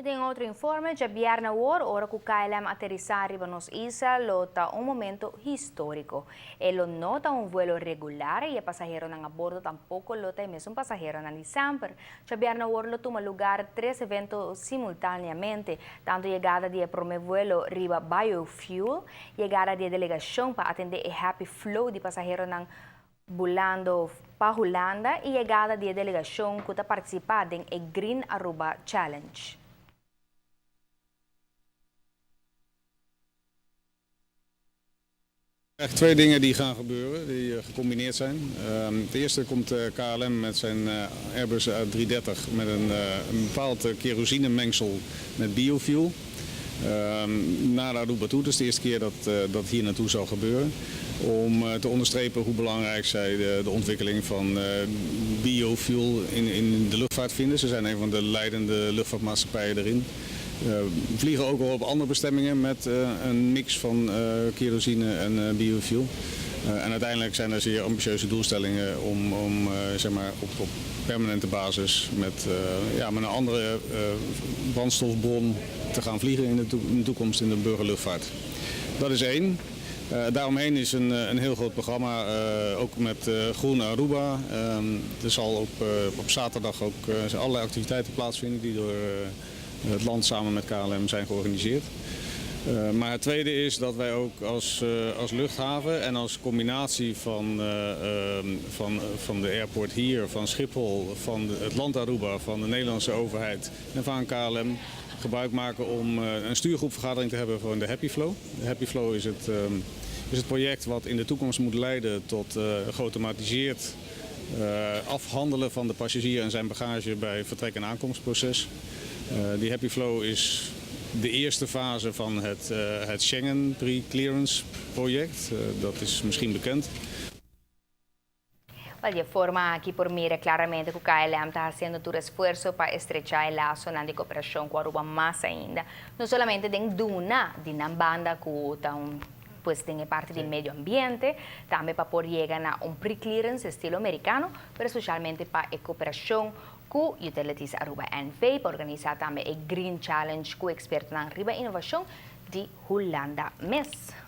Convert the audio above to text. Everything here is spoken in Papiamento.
Y den otro informe, djabièrnè awor, ora ku KLM aterisá riba nos isla lo ta un momento históriko. E lo no ta un vuelo regular y e pasaheronan a bordo tampoco lo ta e mesun pasaheronan di semper. Djabièrnè awor lo tuma lugar tres evento simultáneamente, tanto yegada di e promé vuelo riba biofuel, yegada di e delegashon pa atendé e happy flow di pasaheronan bulando pa Hulanda y yegada di e delegacion cu ta participa den e Green Aruba Challenge. Eigenlijk twee dingen die gaan gebeuren, die eh, gecombineerd zijn. Het eerste komt eh, KLM met zijn eh, Airbus A330 met een bepaald kerosinemengsel met biofuel naar Aruba toe. Dat is de eerste keer dat dat hier naartoe zal gebeuren. Om te onderstrepen hoe belangrijk zij de ontwikkeling van biofuel in de luchtvaart vinden. Ze zijn een van de leidende luchtvaartmaatschappijen erin. Vliegen ook al op andere bestemmingen met een mix van kerosine en biofuel. En uiteindelijk zijn er zeer ambitieuze doelstellingen om zeg maar op permanente basis ja, met een andere brandstofbron te gaan vliegen in de toekomst in de burgerluchtvaart. Dat is één. Daaromheen is een heel groot programma, ook met Groen Aruba. Er zal op zaterdag ook allerlei activiteiten plaatsvinden die door het land samen met KLM zijn georganiseerd. Maar het tweede is dat wij ook als luchthaven en als combinatie van de airport hier, van Schiphol, van het land Aruba, van de Nederlandse overheid en van KLM gebruik maken om een stuurgroepvergadering te hebben voor de Happy Flow. De Happy Flow is het project wat in de toekomst moet leiden tot geautomatiseerd afhandelen van de passagier en zijn bagage bij vertrek- en aankomstproces. Die Happy Flow is de eerste fase van het Schengen pre-clearance project. Dat is misschien bekend. Di e forma aki por mira claramente cu KLM ta haciendo tur esfuerso pa estrecha e laso di cooperacion cu Aruba mas ainda. No solamente den duna di nan banda cu ta un pues den parti di medio ambiente, tambe pa por yega na un pre-clearance estilo americano, pero especialmente pa e cooperacion cu Utilities Aruba NV pa organisa tambe e Green Challenge cu expertonan riba innovacion di Hulanda mes.